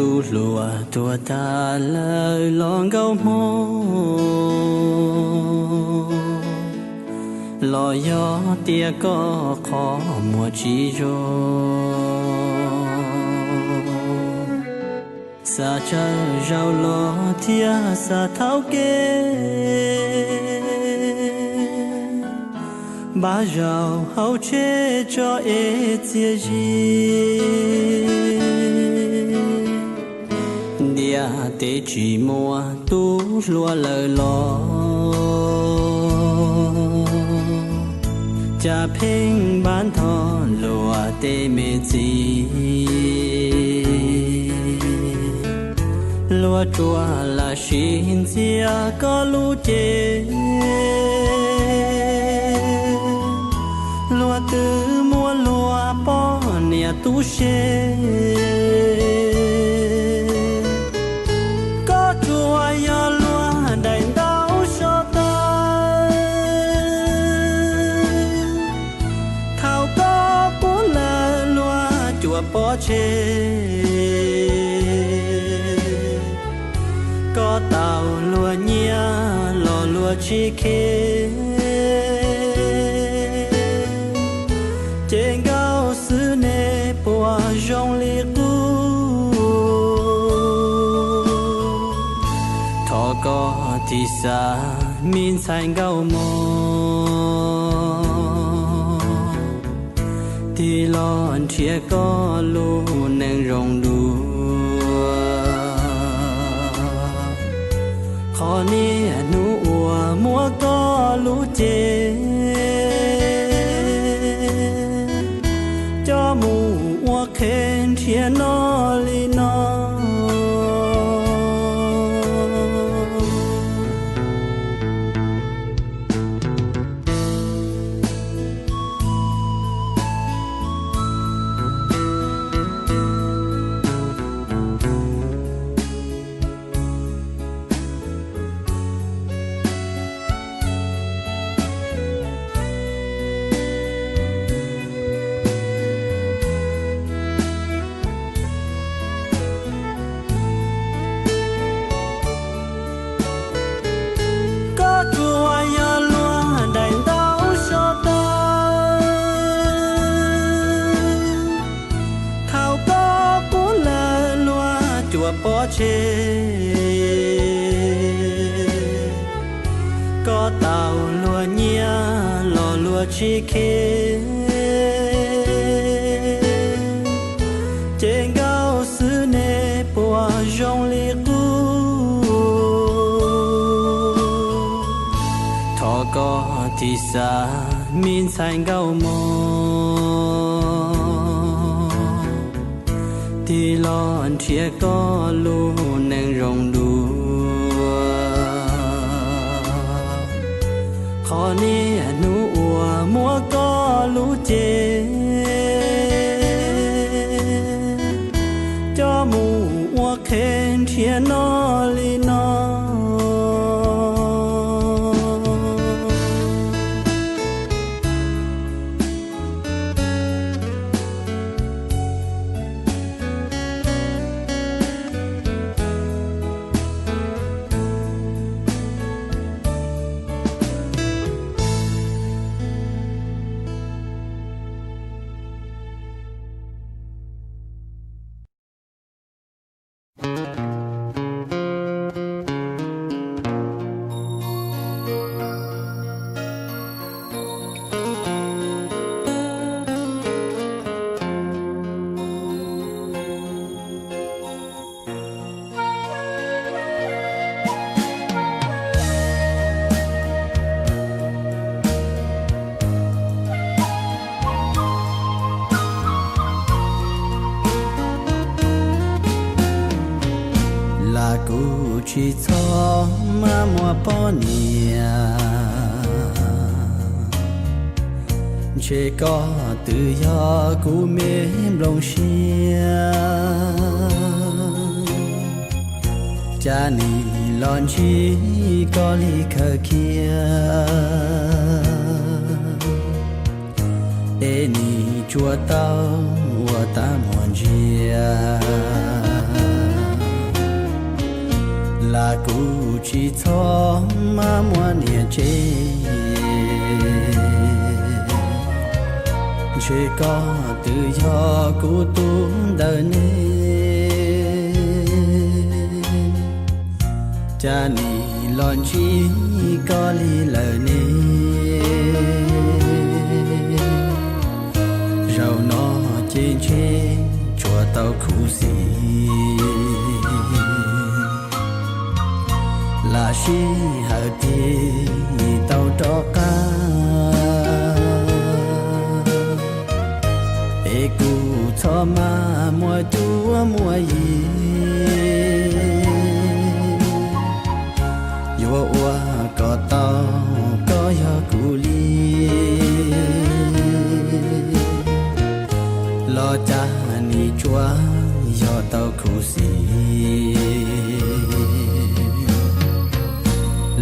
Tub hluas tuag tag lawm los nkauj hmoob, los yog tias koj qhov muag tsis zoo, xav tsawg zaus los thiaj xav thaub kev. Npaj zaum hauv tsheb tso es txias zis, ntiaj teb tsis muaj tub hluas lawm los, cas pheej npaj nthos luag tej me txiv. Luag tsuas lam sim ntxias koj lub cev, luag twb muaj luag poj niam tub se. Koj tsuas yog luag daim ntaub so tawv, thaum koj quaj lawm luag cuam pov tseg. Koj tau luag nyiaj los luag tsis kheev, ces nkauj xwb nej puas zoo li qub. Thov koj tig xav me ntxhais nkauj mog, tig los nrhiav koj lub neej zoo dua. Qhov niaj hnub uas muab koj lub cev coj mus ua qhev nrhiav noj li no. Koj tsuas yog luag daim ntaub so tawv, thaum koj quaj lawm luag cuam pov tseg. Koj tau luag nyiaj los luag tsis kheev, ces nkauj xwb nej puas zoo li qub. Thov koj tig xav me ntxhais nkauj mog, tig los nrhiav koj lub neej zoo dua. Qhov niaj hnub uas muab koj lub cev coj mus ua qhev nrhiav noj li no. Lam kuv tsis txhob maj muaj poj niam, ntshe koj twb yog kuv me nplooj siab. Cas nim los ntsib koj li khawv khiab, es nim tsuas tau ua tag muag ntsia. Kuv tsis txhob maj muab niam tseg, ntshe koj twb yog kuv tus ntawm ne. Cas nim los ntsib koj li lawm ne? Zaum no ces ntshe tsuas tau khuv xim, lam sij hawm twb tau rov qab, es kuv txhob maj muab cuab muab yig, yuav ua kom tau koj yog kuv li. Los cas nim tsuas yog tau khuv xim,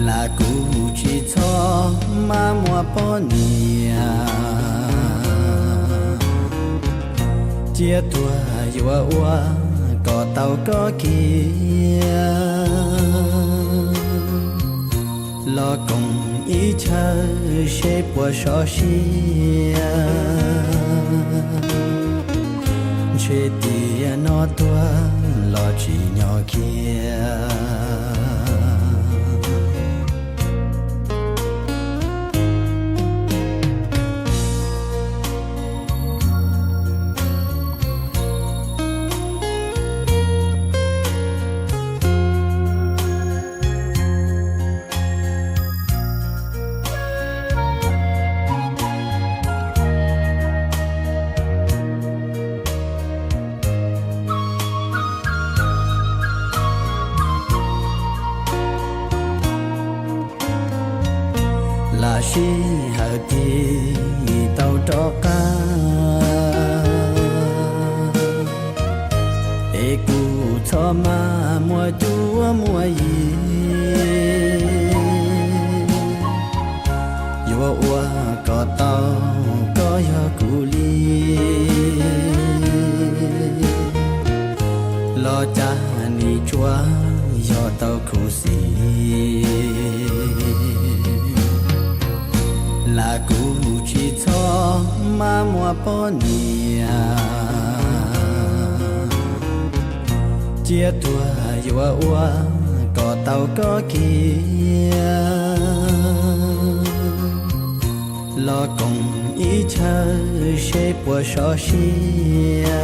lam kuv tsis txhob maj muab poj niam cia tuag, yuav ua kom tau koj kiag. Los koom ib chaw seb puas sov siab, ntshe tiam no tuag los tsis nyob kiag. Lam sij hawm twb tau rov qab, es kuv txhob maj muab cuab muab yig, yuav ua kom tau koj yog kuv li. Los cas nim tsuas yog tau khuv xim, lam kuv tsis txhob maj muab poj niam cia tuag, yuav ua kom tau koj kiag. Los koom ib chaw seb puas sov siab,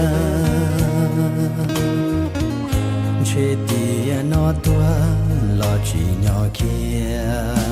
ntshe tiam no tuag los tsis nyob kiag.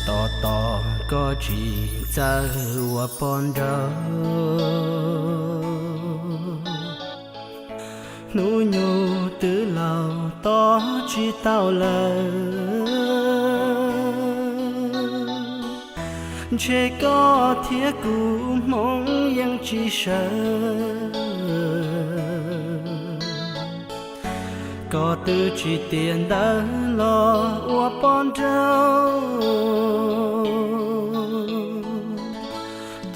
Tos tos koj tsis txawj ua poj nraug, hnub nyoog twb laus tos tsis tau lawm. Ntshe koj thiab kuv hmoov yeej tsis sawv, koj twb tsis tiav ntawv los ua poj nraug.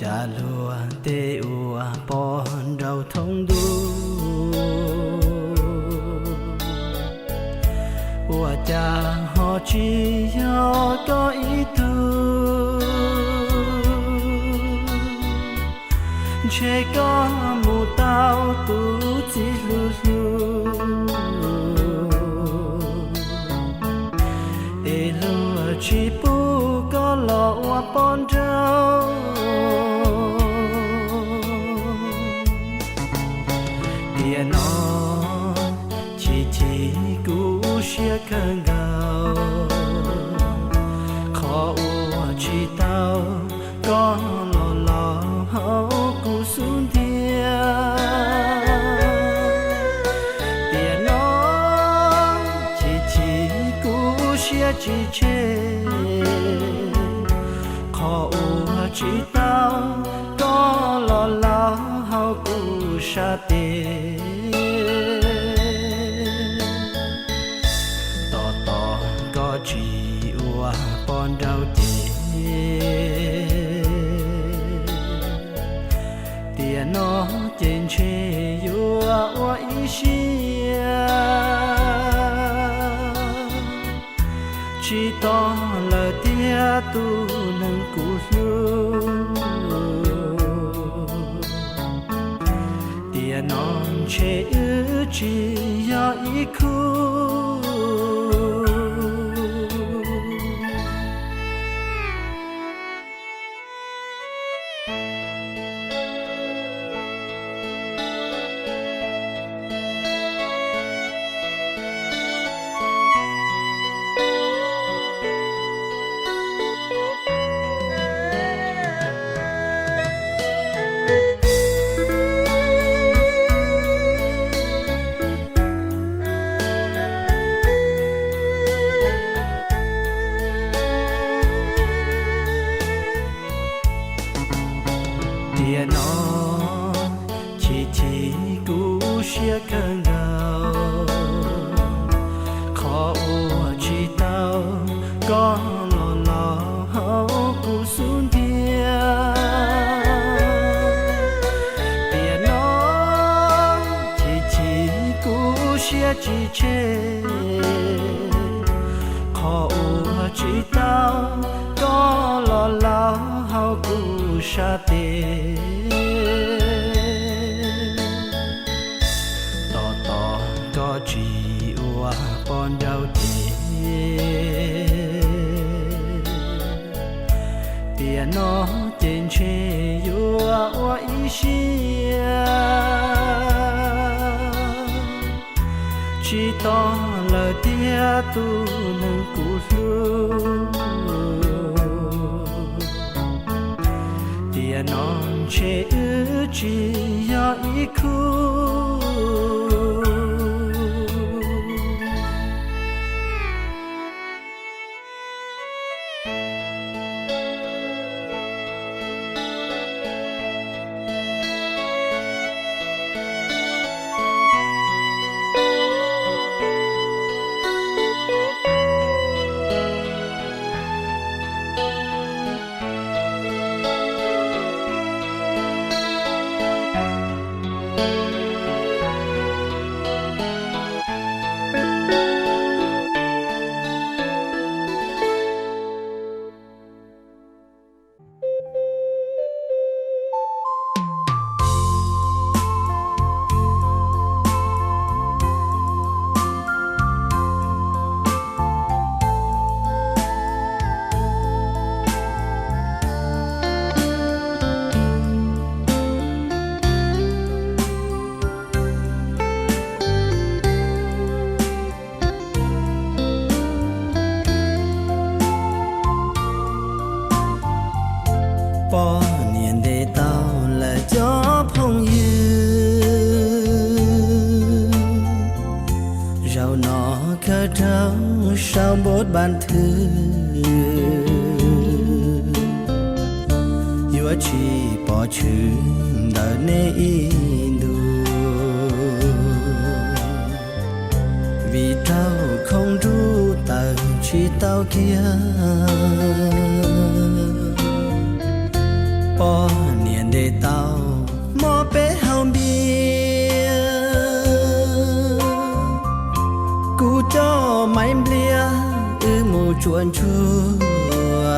Cas luag tej ua poj nraug thoob ntuj, ua cas ho tsis yog koj ib tug? Ntshe koj mus tau tus txiv hlub hlub, siab kawg nkaus, qhov uas tsis tau koj los laus hauv kuv xub ntiag. Tiam no chim chim kuv siab tsis tseg, qhov uas tsis tau koj los laus hauv kuv sab tes. Tos tos koj tsis ua poj nraug ces, tiam no ces ntshe yuav ua ib siab tsis tos lawm tiag tus neeg kuv hlub. Tiam no ntshe wb tsis yog ib khub. Tiam no chim chim kuv siab kawg nkaus, qhov uas tsis tau koj los laus hauv kuv xub ntiag. Tiam no chim chim kuv siab tsis tseg, qhov uas tsis tau koj los laus hauv kuv sab tes. Tos tos koj tsis ua poj nraug ces, tiam no ces ntshe yuav ua ib siab tsis tos lawm tiag tus neeg kuv hlub. Tiam no ntshe wb tsis yog ib khub. Poj niam ntes tau lawm cov phooj ywg, zaum no khawb rau sau npauj npas thwv, yuav tsis pom tshwm ntawm nej ib ntus, vim raug khoom nrub tawm tsis tau kiag. Poj niam ntes tau mob peb hau npias, kuv coj Maiv Nplias wb mus tsuas ntsuag.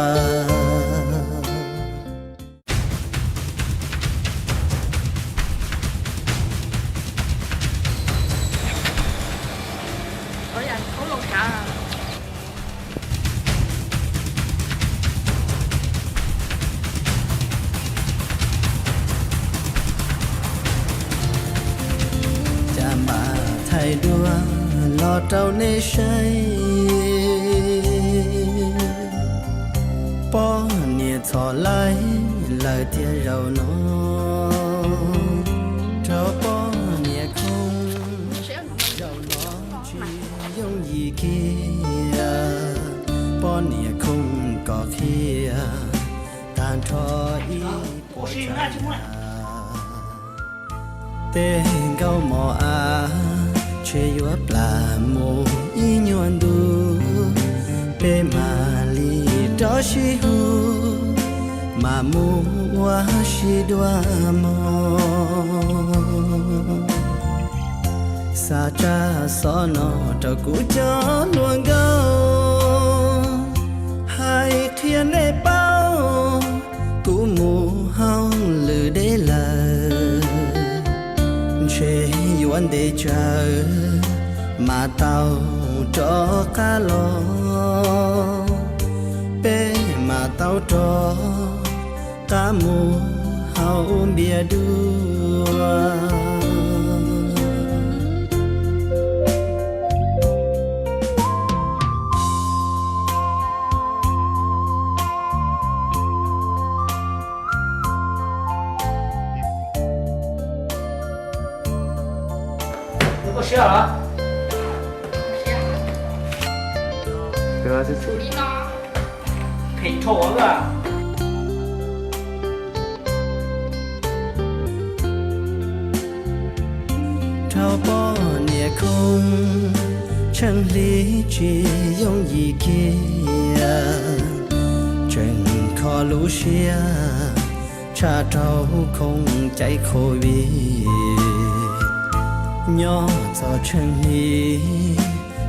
Cas npam thaij duab los rau nej saib. Poj niam txhom laib lawm tiag zaum no, rau poj niam khoo zaum no tsis yooj yim kiag. Poj niam khoo kom qhia tag nrho ib puas tsav. Tej nkauj mos av ntshe yuav plam mus ib nyuag ntu, peb mam li rov sib hu, mam mus ua si dua mog. Xa tsab xov no rau kuv cov hluas nkauj, hais qhia nej paub, kuv mus hauj lwm deb lawm, ntshe yuav ntev tsawv mam tau rov qab los, peb mam tau rov qab mus haus npias dua. Rau poj niam khoo tsheej hli tsis yooj yim kiag, tseem kho lub siab tshaj rau khoom caiv covid. Nyob txog tsheej hli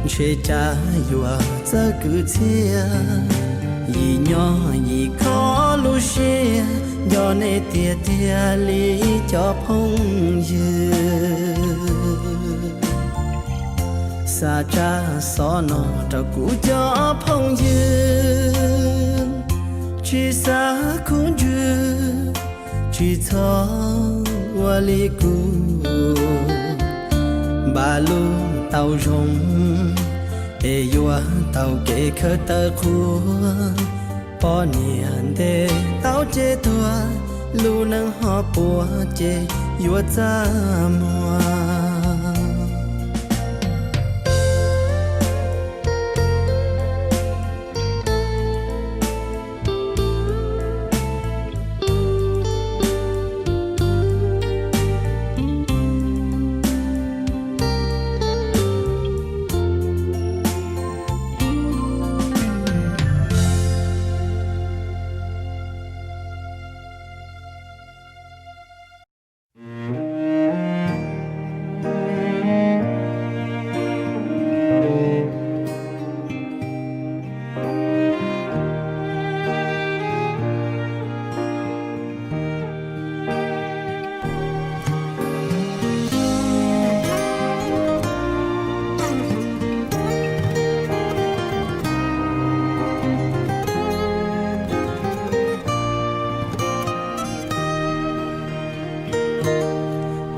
ntshe cas yuav txawj kwv txhiaj, yim nyob yim kho lub siab nco nej tiag tiag li cov phooj ywg. Xa tsab xov no rau kuv cov phooj ywg, tsis xav khuv ntswg, tsis txhob ua li kuv, npaj lub tau zoo es yuav tau kev khawb tawv qhuav. Poj niam ntes tau ces tuag, lub neej ho puas ces yuav txaj muag.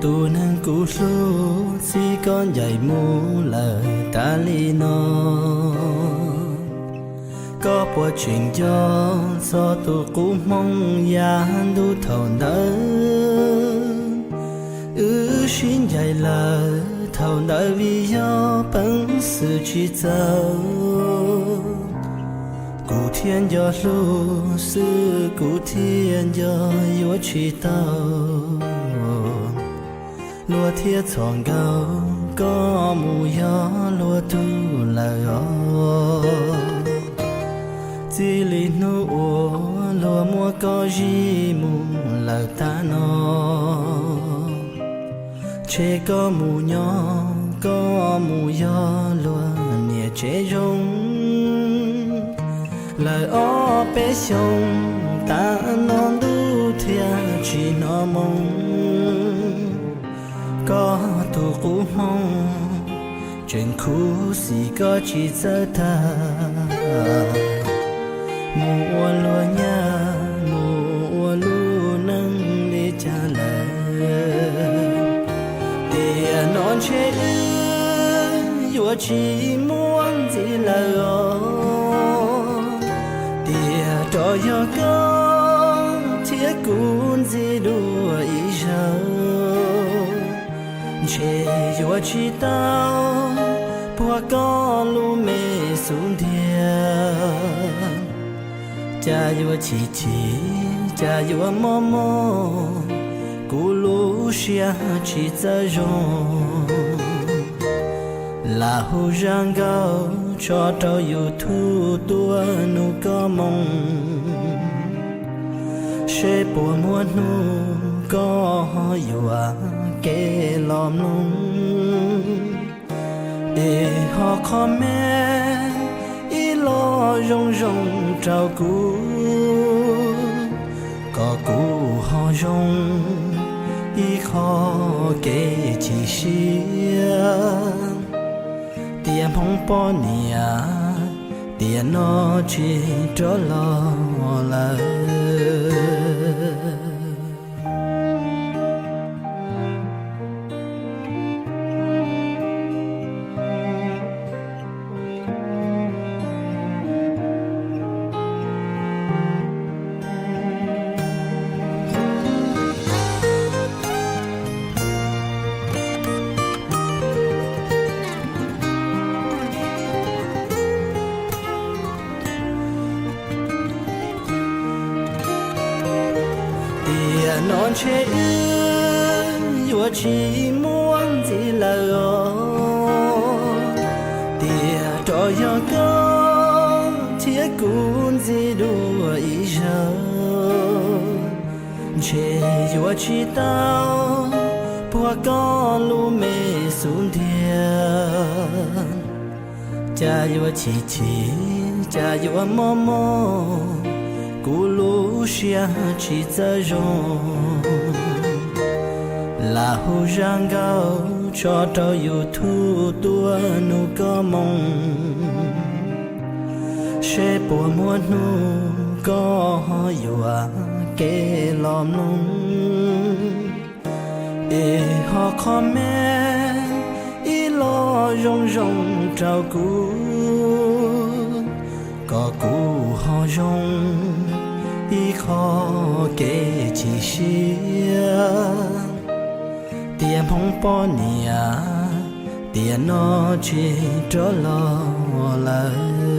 Tus neeg kuv hlub, txij koj ncaim mus lawm tas li no, koj puas tseem nco txog tus qub hmoo yav ntuj thaum ntawd? Wb sib ncaim lawm thaum ntawd vim yog peev xwm tsis txaus. Kuv thiaj nco hlub xwb, kuv thiaj nco yuav tsis tau. Luag thiaj txhom nkaus koj mus yog luag tug lawm os. Txij li hnub uas luag muab koj zij mus lawm tag no, ntshe koj mus nyob koj mus yog luag niam tsev zoo. Lawm ob peb xyoos, tag no ntuj thiaj tsis hnov moo. Koj tus qub hmoo tseem khuv xim koj tsis txawj tag. Mus ua luag nyab, mus ua lub neej li cas lawm? Tiam no ntshe wb yuav tsis muaj ntxiv lawm os. Tiam rov yog koj thiab kuv ntxiv dua ib zaug, ntshe yuav tsis tau puag koj lub me xub ntiag. Cas yuav chim chim, cas yuav mob mob, kuv lub siab tsis txawj zoo. Lam hu zaj nkauj tso rau YouTube tuaj nug koj moo, seb puas muaj hnub koj ho yuam kev los mloog, es ho comment ib lo zoo zoo rau kuv, kom kuv ho zoo ib qho kev chim siab. Tiam Hmoob poj niam, tiam no tsis rov los lawm. Tiam no ntshe wb yuav tsis muaj ntxiv lawm os. Tiam rov yog koj thiab kuv ntxiv dua ib zaug, ntshe yuav tsis tau puag koj lub me xub ntiag. Cas yuav chim chim, cas yuav mob mob, kuv lub siab tsis txawj zoo. Lam hu zaj nkauj tso rau YouTube tuaj nug koj moo, seb puas muaj hnub koj ho yuam kev los mloog, es ho comment ib lo zoo zoo rau kuv, kom kuv ho zoo ib qho kev chim siab. Tiam Hmoob poj niam, tiam no tsis rov los lawm.